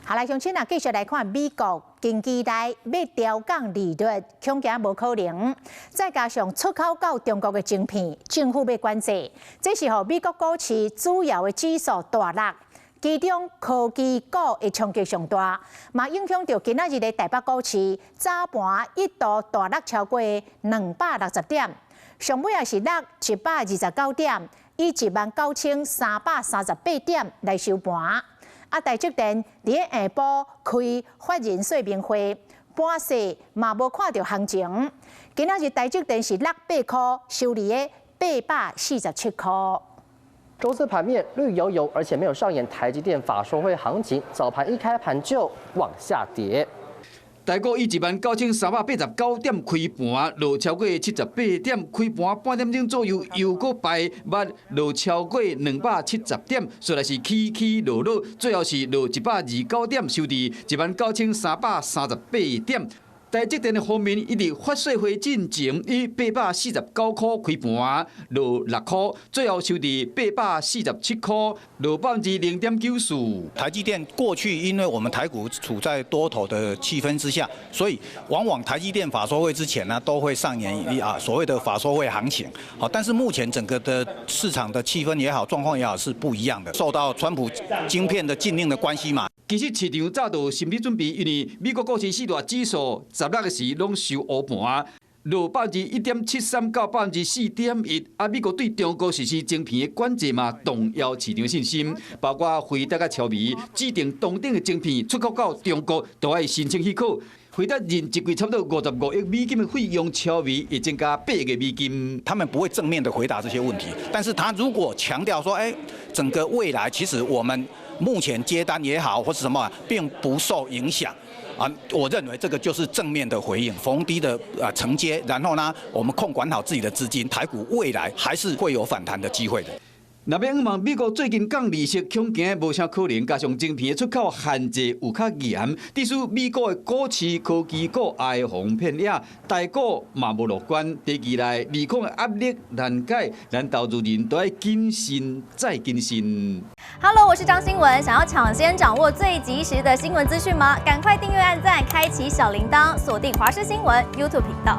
好來，鄉親啊，繼續來看美國經濟內欲調降利率，恐驚無可能。再加上出口到中國的晶片，政府欲管制，這是予美國股市主要的指數大落。其中科技股的衝擊上大，嘛影響著今仔日的台北股市，早盤一度大落超過260點，上尾也是落129點，以19,338點來收盤。啊，台積電佇咧下晡開法人說明會，盤勢嘛無看著行情。今仔日台積電是落8塊，收佇咧847塊。周四盤面綠油油，而且沒有上演台積電法說會行情，早盤一開盤就往下跌。台股以19,389點開盤，落超過78點，開盤半點鐘左右又閣敗捌落超過270點，煞來是起起落落，最後是落129點，收佇19,338點。台積電的方面，伊佇法說會進前以849塊開盤，落6塊，最後收佇847塊，落0.94%。台積電過去因為我們台股處在多頭的氣氛之下，所以往往台積電法說會之前呢，都會上演一啊所謂的法說會行情。好，但是目前整個的市場的氣氛也好，狀況也好是不一樣的，受到川普晶片的禁令的關係嘛。其實市場早就有心理準備，因為美國股市四大指數16個時攏收烏盤，落1.73%到4.1%。啊，美國對中國實施晶片的管制嘛，動搖市場信心，包括輝達佮超微指定當頂的晶片出口到中國，都愛申請許可。輝達認一季差不多55億美金的費用，超微會增加8億美金。他們不會正面的回答這些問題，但是他如果強調說，哎，整個未來其實我們目前接單也好，或是什麼，並不受影響啊。我認為這個就是正面的回應，逢低的啊承接，然後呢，我們控管好自己的資金，台股未來還是會有反彈的機會的。若欲望美國最近降利息，恐驚無啥可能，加上晶片的出口限制有較嚴，致使美國的股市科技股哀鴻遍野，台股嘛無樂觀。短期內利空的壓力難解，咱投資人都愛謹慎再謹慎。 Hello，我是張新文，想要搶先掌握最及時的新聞資訊嗎？趕快訂閱、按讚、開啟小鈴鐺，鎖定華視新聞 YouTube 頻道。